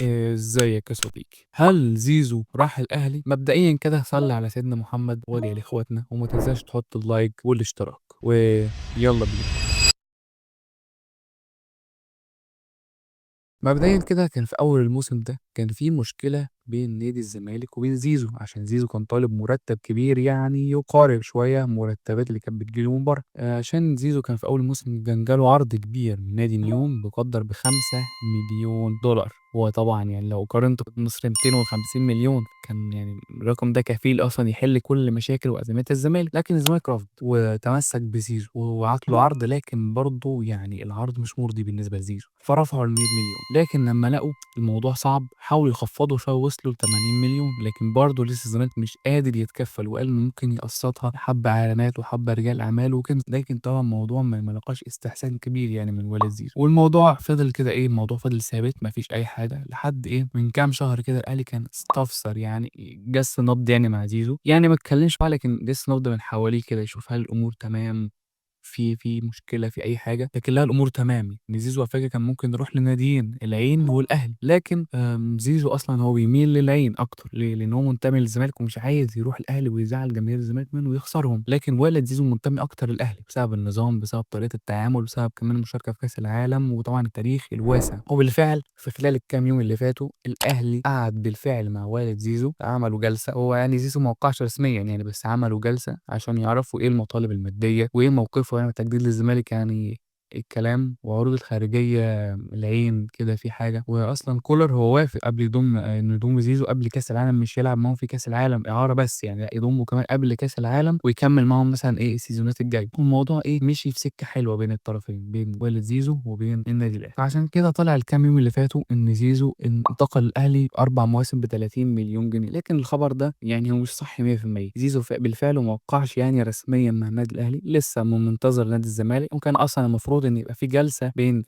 ازيك يا صديقي؟ هل زيزو راح الاهلي؟ مبدئيا كده صلي على سيدنا محمد وادعي لاخواتنا، وما تنساش تحط ال like والاشتراك، ويلا بينا. مبدئيا كده كان في اول الموسم ده كان في مشكلة بين نادي الزمالك وبين زيزو، عشان زيزو كان طالب مرتب كبير يعني يقارب شوية مرتبات اللي كانت بتجيله من بره. عشان زيزو كان في اول الموسم كان جاله عرض كبير من نادي نيوم بقدر ب5 مليون دولار، هو طبعا يعني لو قارنته بمصر 250 مليون كان يعني الرقم ده كفيل اصلا يحل كل مشاكل وازمات الزمالك، لكن الزمالك رفض وتمسك بزيزو وبعت له عرض، لكن برضه يعني العرض مش مرضي بالنسبة لزيزو، فرفعوا ال 100 مليون، لكن لما لقوا الموضوع صعب حاولوا يخفضوا شوية وصلوا ل 80 مليون، لكن برضه لسه الزمالك مش قادر يتكفل، وقال ممكن يقسطها حبه اعلانات وحبه رجال اعمال وكده، لكن طبعا الموضوع ما لقاش استحسان كبير يعني من والد زيزو، والموضوع فضل كده ايه، الموضوع فضل ثابت ما فيش اي حاجة لحد ايه من كام شهر كده الاهلي كان استفسر يعني جس نبض يعني مع زيزو، يعني ما اتكلمش معاه لكن جس نبض من حواليه كده يشوف هل الامور تمام، في مشكلة في اي حاجة، لكن لا الامور تمام. ان زيزو على فكرة كان ممكن يروح لناديين العين والاهلي، لكن زيزو اصلا هو بيميل للعين اكتر، ليه؟ لان هو منتمي للزمالك ومش عايز يروح الاهلي ويزعل جماهير الزمالك منه ويخسرهم، لكن والد زيزو منتمي اكتر للاهلي بسبب النظام، بسبب طريقه التعامل، بسبب كمان المشاركة في كاس العالم، وطبعا التاريخ الواسع. وبالفعل في خلال الكام يوم اللي فاتوا الاهلي قعد بالفعل مع والد زيزو، عملوا جلسه، هو يعني زيزو ما وقعش رسميا يعني، بس عملوا جلسه عشان يعرفوا ايه المطالب المادية وايه موقفه يعني تجديد للزمالك، يعني الكلام وعروض الخارجية العين كده في حاجة. واصلا كولر هو وافق قبل يضم انه يضم زيزو قبل كاس العالم، مش يلعب معاهم في كاس العالم اعاره بس يعني، لا يضمه كمان قبل كاس العالم ويكمل معاهم مثلا ايه السيزونات الجاية. والموضوع ايه مشي في سكة حلوة بين الطرفين، بين والد زيزو وبين النادي الاهلي. فعشان كده طلع الكام يوم اللي فاتوا ان زيزو انتقل الاهلي 4 مواسم ب 30 مليون جنيه، لكن الخبر ده يعني هو مش صح 100%. زيزو بالفعل ما وقعش يعني رسميا مع النادي الاهلي، لسه منتظر نادي الزمالك، وكان اصلا المفروض ان يبقى في جلسه بين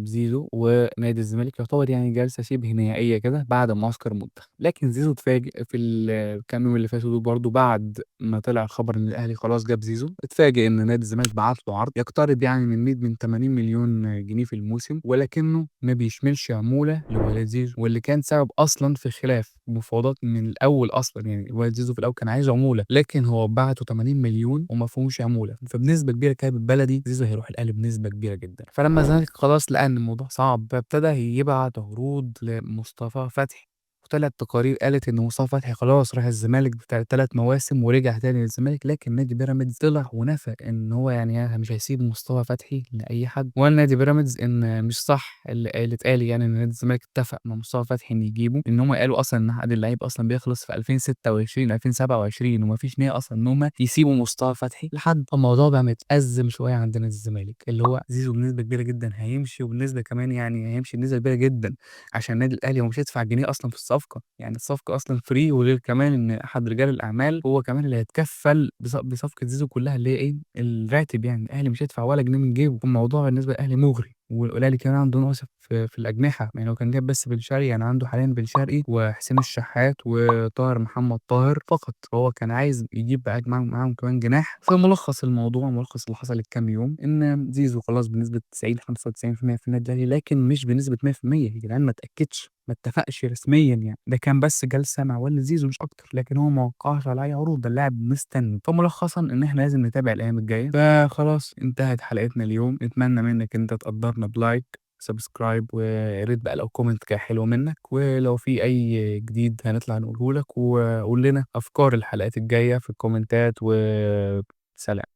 زيزو ونادي الزمالك، يعتبر يعني جلسه شبه نهائية كده بعد معسكر المنتخب، لكن زيزو اتفاجئ في الكام يوم اللي فاتوا دول برضه بعد ما طلع الخبر ان الاهلي خلاص جاب زيزو، اتفاجئ ان نادي الزمالك بعت له عرض يقترب يعني من 100 من 80 مليون جنيه في الموسم، ولكنه ما بيشملش عمولة لوالد زيزو، واللي كان سبب اصلا في خلاف مفاوضات من الاول اصلا. يعني والد زيزو في الاول كان عايز عمولة، لكن هو بعته 80 مليون وما فيهوش عمولة، فبنسبه كبيرة كده بالبلدي زيزو هيروح الاهلي بنسبة كبيرة جدا. فلما الزمالك خلاص لقى ان الموضوع صعب، فابتدى يبعت عروض لمصطفى فتحي، وطلعت تقارير قالت ان مصطفى فتحي خلاص راح الزمالك بتاع 3 مواسم ورجع تاني للزمالك، لكن نادي بيراميدز طلع ونفى ان هو يعني مش هيسيب مصطفى فتحي لاي حد، وقال نادي بيراميدز ان مش صح اللي اتقال يعني ان نادي الزمالك اتفق مع مصطفى فتحي ان يجيبه، ان هم قالوا اصلا ان عقد اللعيب اصلا بيخلص في 2026 2027 ومفيش نيه اصلا ان هم يسيبوا مصطفى فتحي لحد. الموضوع بقى متأزم شوية عند نادي الزمالك، اللي هو زيزو بنسبة كبيرة جدا هيمشي، وبنسبة كمان يعني هيمشي بنسبة كبيرة جدا عشان النادي الاهلي هو مش هيدفع جنيه اصلا في الصفقة، يعني الصفقة اصلا free، وغير كمان ان احد رجال الاعمال هو كمان اللي هيتكفل بصفقة زيزو كلها اللي هي ايه الراتب، يعني الاهلي مش هيدفع ولا جنيه من جيبه. الموضوع بالنسبة للاهلي مغري، والاهلي كمان عنده نقص في الاجنحة، يعني لو كان جاب بس بن شرقي، يعني عنده حاليا بن شرقي وحسين الشحات وطاهر محمد طاهر فقط، فهو كان عايز يجيب بقى معاهم كمان جناح. فملخص الموضوع، ملخص اللي حصل الكام يوم، ان زيزو خلاص بنسبة 90 95% في النادي الاهلي، لكن مش بنسبة 100% يا جدعان، ما اتاكدش، ما اتفقش رسميا يعني، ده كان بس جلسه مع والد زيزو مش اكتر، لكن هو ما وقعش على اي عروض، ده اللاعب مستني. فملخصا ان احنا لازم نتابع الايام الجاية. فخلاص انتهت حلقتنا اليوم، نتمنى منك انت تقدرنا ب like subscribe، ويا ريت بقى لو comment كده حلو منك، ولو في اي جديد هنطلع نقوله لك، وقول لنا افكار الحلقات الجاية في الكومنتات، وسلام.